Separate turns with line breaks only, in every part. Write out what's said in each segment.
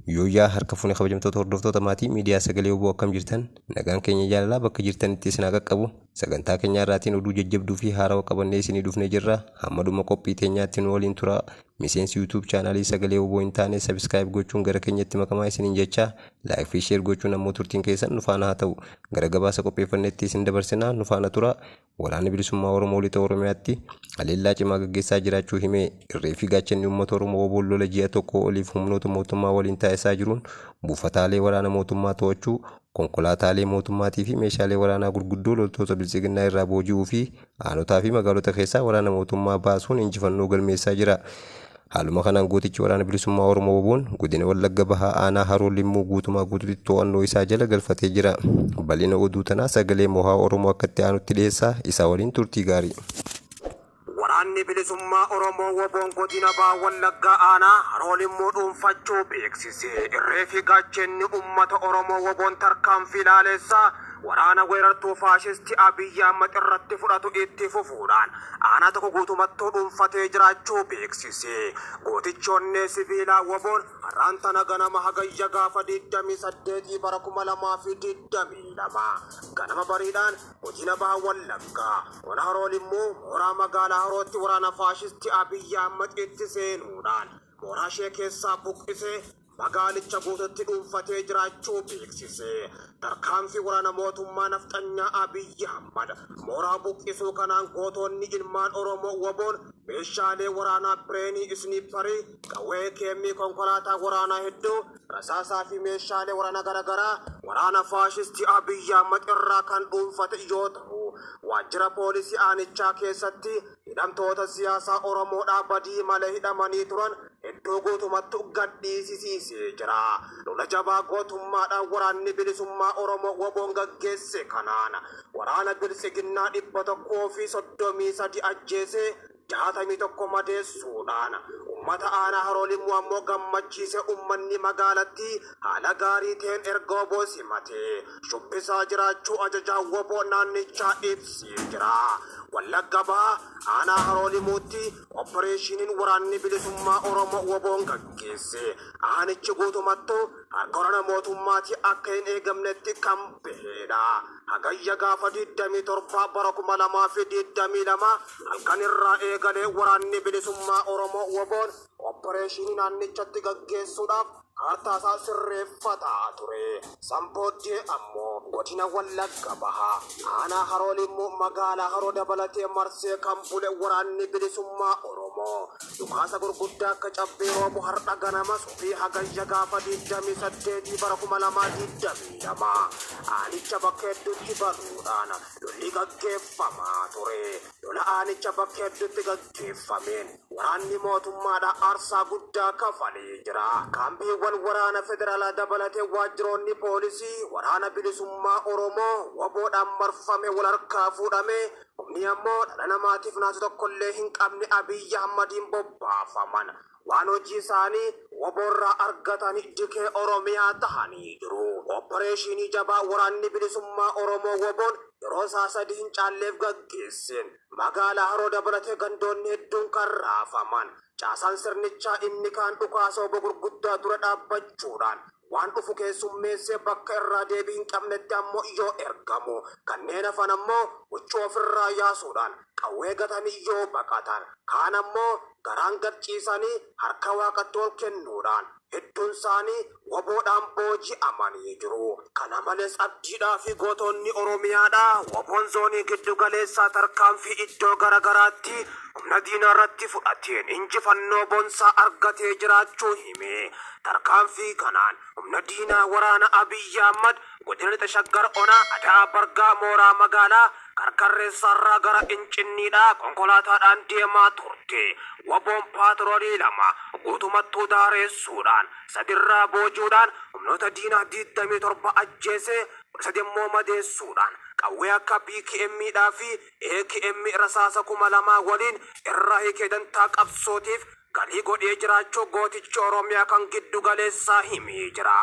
Yooyyaa harka fuune kabajamtoota hordoftoota maatii miidiyaa sagalee wbo akkam jirtan nagaan keenya jaalalaa bakka jirtanitti isin haa qaqqabu sagantaa keenya irraatiin oduu jajjabduu fi haarawa qabannee isinii dhufnee jirra hamma dhuma qophii teenyaatti nu waliin turaa miseensi YouTube chaanaalii sagalee wbo hin taane subscribe gochuun gara keenyatti makamaa isiniin jechaa like fi share gochuun ammoo turtiin keessan nu faana haa ta'u gara gabaasa qopheeffannetti isin dabarsinaa nu faana turaa Waraanni Bilisummaa Oromoo Lixa Oromiyaatti haleellaa cimaa gaggeessaa jiraachuu hime. Irree fi gaachanni uummata Oromoo WBOn lola ji'a tokkoo oliif humnoota mootummaa waliin taasisaa jiruun buufataalee waraana mootummaa to'achuu, konkolaataalee mootummaatii fi meeshaalee waraanaa gurguddoo loltoota Biltsiginnaa irraa booji'uu fi aanotaa fi magaalota keessaa waraana mootummaa baasuun injifannoo galmeessaa jira. Haaluma kanaan gootichi Waraana Bilisummaa Oromoo WBOn godina Wallagga Bahaa aanaa Haroo Limmuu guutumaa guututti to'annoo isaa jala galfatee jira. Bal'ina oduu tanaa sagalee Mohaa Oromoo akka itti aanutti dhiyeessa. Isaa waliin turtii gaarii.
Waraanni Bilisummaa Oromoo WBOn Godina Baha Wallaggaa Aanaa Haroo Limmuu dhuunfachuu beeksise. Irree fi gaachenni uummata Oromoo WBOn tarkaanfii laaleessaa waraana weerartuu faashisti Abiy Ahmad irratti fudhatu itti fufuudhaan aanaa tokko guutumattuu dhuunfatee jiraachuu beeksise. Gootichi onnee sibiilaa WBOn har'aan tana ganama Hagayya gaafa 28 bara 2022 ganama bariidhaan godina Baha Wallaggaa ona Haroo Limmuu mooraa magaalaa Harootti waraana faashisti Abiy Ahmad itti seenuudhaan mooraa ishee keessaa buqqisee magaalicha guututti dhuunfatee jiraachuu beeksise. Tarkaanfii waraana mootummaa nafxanyaa Abiy Ahmad mooraa buqqisuu kanaan gootoonni ilmaan Oromoo WBOn meeshaalee waraanaa Bireenii, Isniipparii, qawwee AKM, konkolaataa waraanaa hedduu, rasaasaa fi meeshaalee waraanaa garaagaraa waraana faashistii Abiy Ahmad irraa kan dhuunfate yoo ta'u, waajjira poolisii aanichaa keessatti hidhamtoota siyaasaa Oromoodhaa badii malee hidhamanii turan hedduu guutumattu gadhiisisiisee jira. Lola jabaa gootummaadhaan waraanni bilisummaa Oromoo WBOn gaggeesse kanaan waraana biltsiginnaa 133 ajjeesee 61 madeessuudhaan ummata aanaa Haroo Limmuu ammoo gammachiisee ummanni magaalattii haala gaarii ta'een erga wbo simatee shubbisaa jiraachuu ajajaan wbo naannichaa ibsee jira. Wallagga Bahaa Aanaa Haroo Limuutti Oppireeshiniin Waraanni Bilisummaa Oromoo WBOn gaggeesse aanichi guutumattuu harka waraana mootummaatii akka hin eegamnetti kan baheedha. Hagayya gaafa 27 bara 2022 halkan irraa eegalee Waraanni Bilisummaa Oromoo WBOn oppireeshinii naannichatti gaggeessuudhaaf kaartaa isaa sirreeffataa ture. San booddee ammoo godina Wallagga Bahaa aanaa Haroo Limmuu magaalaa Haroo dabalatee marsee kan bule waraanni bilisummaa Oromoo dhukaasa gurguddaa akka cabbii roobu har'a ganama subii Hagayya gaafa 28 bara 2022 aanicha bakka hedduutti banuudhaan lolli gaggeeffamaa ture. Lola aanicha bakka hedduutti gaggeeffameen Waraanni mootummaadha aarsaa guddaa kafalee jira. Kaampiiwwan waraana federaalaa dabalatee waajjiroonni poolisii waraana bilisummaa Oromoo WBOdhaan marfame wal harkaa fuudhame humni ammoo dhala namaatiif naasuu tokkollee hin qabne Abiy Ahmadiin bobbaafaman waan hojii isaanii wbo irraa argatan dikee Oromiyaa tahanii jiru. Oppareeshinii jabaa waraanni bilisummaa Oromoo WBOn yeroo isaa sadi hin caalleef gaggeesseen Magaalaa Haroo dabalatee gandoonni hedduun kan raafaman. Caasaan sirnichaa inni kaan dhukaasa wbo gurguddaa dura dhaabbachuudhaan waan dhufu keessummeessee bakka irraa deebii hin qabnetti ammoo yoo ergamu, kanneen hafan ammoo huccuu ofirraa yaasuudhaan qawwee gatanii yoo baqatan, kaan ammoo garaan gad ciisanii harka Waaqatti ol kennuudhaan Hedduun isaanii WBOdhaan booji'amanii jiru. Kana malees abdiidhaa fi gootonni Oromiyaadhaa WBOn zoonii giddu galeessaa tarkaanfii iddoo gara garaatti humna diinaa irratti fudhateen injifannoo bonsaa argatee jiraachuu hime. Tarkaanfii kanaan humna diinaa waraana Abiy Ahmad godina Lixa Shaggar ona Ada'aa Bargaa mooraa magaalaa Karkarreessaarraa gara Incinniidhaa konkolaataadhaan deemaa turte. WBOn paatroolii 2 guutumattuu daareessuudhaan, 3 irraa boojuudhaan humnoota diinaa 27 ajjeesee 13 immoo madeessuudhaan qawwee akka BKM dhaa fi AKM rasaasa 2000 waliin irraa hiikee dantaa qabsootiif galii godhee jiraachuu gootichi Oromiyaa kan giddu galeessaa himee jira.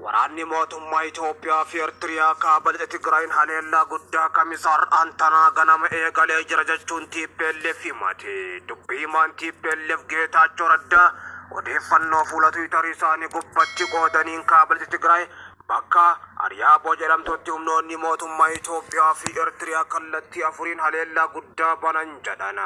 Waraanni. Waraanni mootummaa Itoophiyaa fi Eertiriyaa kaaba lixa Tigraayin haleellaa guddaa Kamisa har'aan tanaa ganama eegalee jira jechuun TPLF himate. Dubbii himaan TPLF Geetaachoo Raddaa odeeffannoo fuula Tiwiitarii isaanii gubbatti qoodaniin kaaba lixa Tigraay bakka Ariyaaboo jedhamtutti humnoonni mootummaa Itoophiyaa fi Eertiriyaa kallattii afuriin haleellaa guddaa banan jedhan.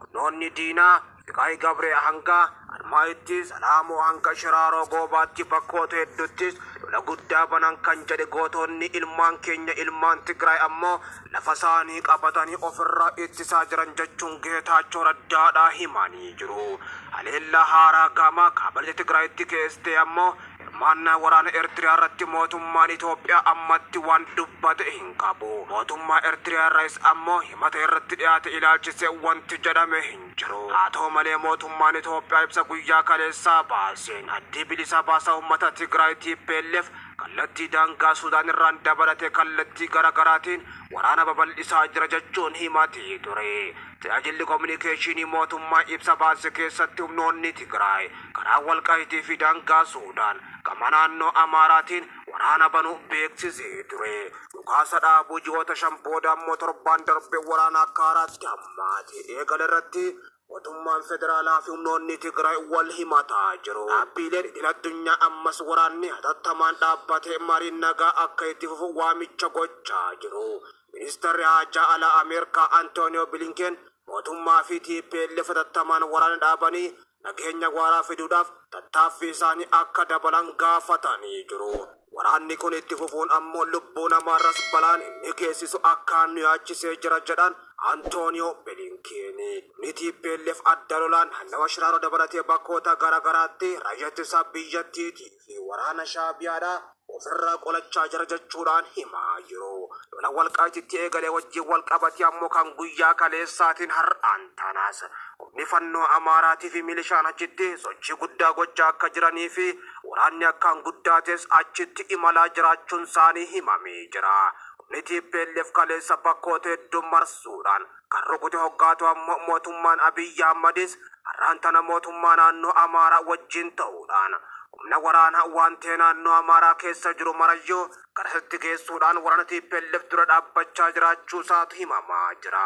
Humnoonni diinaa Fiqaay Gabree hanga Armaayitti, Salaamoo hanga Shiraaroo Goobaatti bakkoota hedduuttis lola guddaa banan kan jedhe gootonni ilmaan keenya ilmaan Tigraay ammoo lafa isaanii qabatanii ofirraa ittisaa jiran jechuun Geetaachoo Raddaadhaa himanii jiru. Haleellaa haaraa gama kaaba lixa Tigraayitti keessee ammoo hirmaannaa waraana Eertiriyaa irratti mootummaan Itoophiyaa ammatti waan dubbate hin qabu. Mootummaa Eertiriyaa irraas ammoo himata irratti dhiyaate ilaalchisee wanti jedhame hin jiru. Haa ta'u malee mootummaan Itoophiyaa ibsa guyyaa kaleessaa baaseen addi bilisa baasaa uummata Tigraay TPLF kallattii daangaa Sudaan irraan dabalatee kallattii garaagaraatiin waraana babal'isaa jira jechuun himatee ture. Tajaajilli kominikeeshinii mootummaa ibsa baase keessatti humnoonni Tigraay karaa Walqaayitii fi daangaa Suudaan gama naannoo Amaaraatiin waraana banuu beeksisee ture. Dhukaasa dhaabuu ji'oota 5 booda ammoo torbaan darbe waraana akka haaraatti hammaate eegale irratti mootummaan federaalaa fi humnoonni Tigraay wal himataa jiru. Dhaabbileen idil addunyaa ammas waraanni hatattamaan dhaabbatee mariin nagaa akka itti fufu waamicha gochaa jiru. Ministeerri haajaa alaa Ameerikaa Antooniyoo Bilinken mootummaa fi TPLF hatattamaan waraana dhaabanii nageenya waaraa fiduudhaaf tattaaffii isaanii akka dabalan gaafatanii jiru. Waraanni kun itti fufuun ammoo lubbuu namaarras balaan inni geessisu akkaan nu yaachisee jira jedhan Antooniyoo Bilinken. Ni TPLF adda lolaan naannawa Shiraaroo dabalatee bakkoota garaagaraatti raayyaa ittisa biyyattiitii fi waraana Shaabiyaadhaa ofirraa qolachaa jira jechuudhaan himaa jiru. Lola Walqaayititti eegalee wajjin wal qabatee ammoo kan guyyaa kaleessaatiin har'aan tanaas humni fannoo Amaaraatii fi milishaan achitti sochii guddaa gochaa akka jiranii fi waraanni akkaan guddaates achitti imalaa jiraachuun isaanii himamee jira. Humni TPLF kaleessa bakkoota hedduu marsuudhaan kan rukute hoggaatu ammoo mootummaan Abiyyi Ahmadis har'aan tana mootummaa naannoo Amaaraa wajjin ta'uudhaan humna waraanaa waan ta'e naannoo Amaaraa keessa jiru marayyuu garasitti geessuudhaan waraana TPLF dura dhaabbachaa jiraachuu isaatu himamaa jira.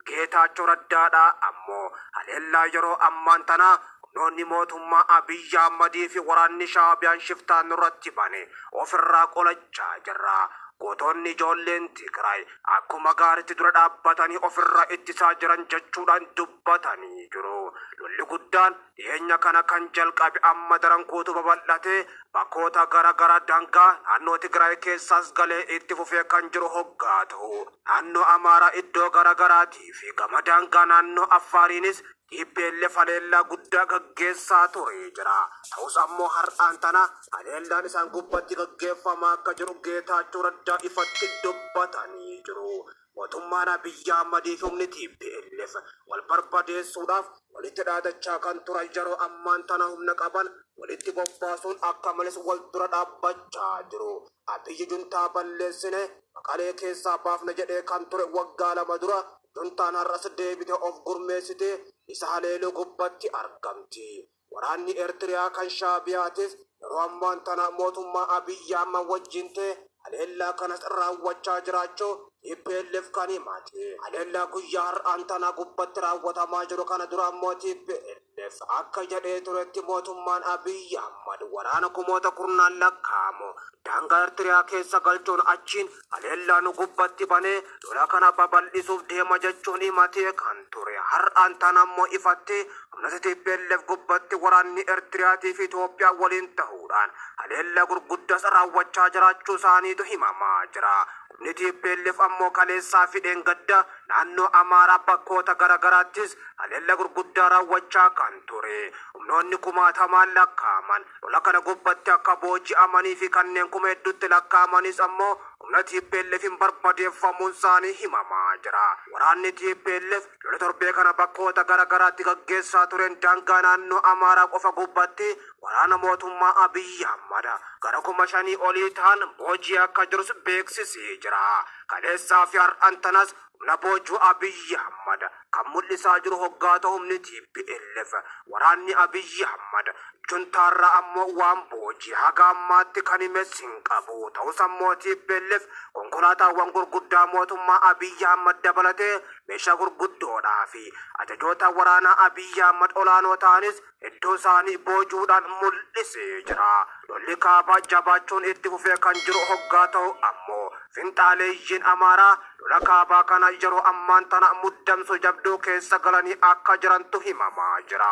Geetaachoo Raddaadhaa ammoo haleellaa yeroo ammaan tana humnoonni mootummaa Abiyyi Ahmadii fi waraanni Shaabiyaan shiftaan nurratti bane ofirraa qolachaa jirra. Gootonni ijoolleen Tigraay akkuma gaariitti dura dhaabbatanii ofirraa ittisaa jiran jechuudhaan dubbatanii jiru. Lolli guddaan dhiyeenya kana kan jalqabe amma daran guutuu babal'atee bakkoota garaagaraa daangaa naannoo Tigraay keessaas galee itti fufee kan jiru hoggaa ta'u. Naannoo Amaaraa iddoo garaagaraatii fi gama daangaa naannoo Affaariinis TPLF haleellaa guddaa gaggeessaa ture jira. Ta'us ammoo har'aan tana haleellaan isaan gubbatti gaggeeffamaa akka jiru Geetaachoo Raddaa ifatti dubbatanii jiru. Mootummaan Abiyyi Ahmadii fi humni TPLF wal barbadeessuudhaaf walitti dhaadachaa kan turan yeroo ammaan tana humna qaban walitti bobbaasuun akka malees wal dura dhaabbachaa jiru. Abiyyi juntaa balleessine Maqalee keessaa baafna jedhee kan ture waggaa 2 dura juntaan har'as deebite of gurmeessite isa haleeluu gubbatti argamti. Waraanni Eertiriyaa kan Shaabiyaatis yeroo ammaan tana mootummaa Abiyyi Ahmad wajjin ta'e haleellaa kanas raawwachaa jiraachuu TPLF kan himate. Haleellaa guyyaa har'aan tana gubbatti raawwatamaa jiru kana dura ammoo TPLF akka jedhee turetti mootummaan Abiyyi Ahmad waraana kumoota kurnaan lakkaa'amu daangaa Eertiriyaa keessa galchuun achiin haleellaa nu gubbatti banee lola kana babal'isuuf deema jechuun himatee kan ture. Har'aan tana ammoo ifatti humna TPLF gubbatti waraanni Eertiriyaatii fi Itoophiyaa waliin ta'uudhaan haleellaa gurguddaas raawwachaa jiraachuu isaaniitu himamaa jira. Humni TPLF ammoo kaleessaa fi dheengadda naannoo Amaaraa bakkoota garaagaraattis haleellaa gurguddaa raawwachaa kan ture. Humnoonni kumaatamaan lakkaa'aman lola kana gubbatti akka booji'amanii fi kanneen kuma hedduutti lakkaa'amanis ammoo humna TPLF hin barbadeeffamuun isaanii himamaa jira. Waraanni TPLF lola torbee kana bakkoota garaagaraatti gaggeessaa tureen daangaa naannoo Amaaraa qofa gubbatti waraana mootummaa Abiyyi Ahmad gara 5,000 olii ta'an boojii akka jirus beeksisee jira. Kaleessaa fi har'aan tanas humna boojuu Abiyyi Ahmad kan mul'isaa jiru hoggaa ta'u, humni TPLF waraanni Abiyyi Ahmad juntaarraa ammoo waan boojii haga ammaatti kan himes hin qabu. Ta'us ammoo TPLF konkolaataawwan gurguddaa mootummaa Abiyyi Ahmad dabalatee meeshaa gurguddoodhaa fi ajajoota waraanaa Abiyyi Ahmad olaanoo ta'anis hedduu isaanii boojuudhaan mul'isee jira. Lolli kaabaa jabaachuun itti fufee kan jiru hoggaa ta'u ammoo finxaaleeyyiin Amaaraa lola kaabaa kana yeroo ammaan tana muddamsu jabduu keessa galanii akka jirantu himamaa jira.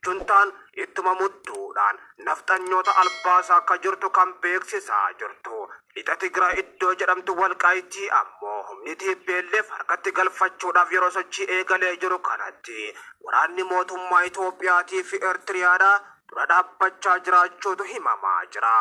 Juntaan ittuma mudduudhaan nafxanyoota albaasaa akka jirtu kan beeksisaa jirtu. Lixa Tigraay iddoo jedhamtu Walqaayitii ammoo humni TPLF harkatti galfachuudhaaf yeroo sochii eegalee jiru kanatti waraanni mootummaa Itoophiyaatii fi Eertiriyaadhaa dura dhaabbachaa jiraachuutu himamaa jira.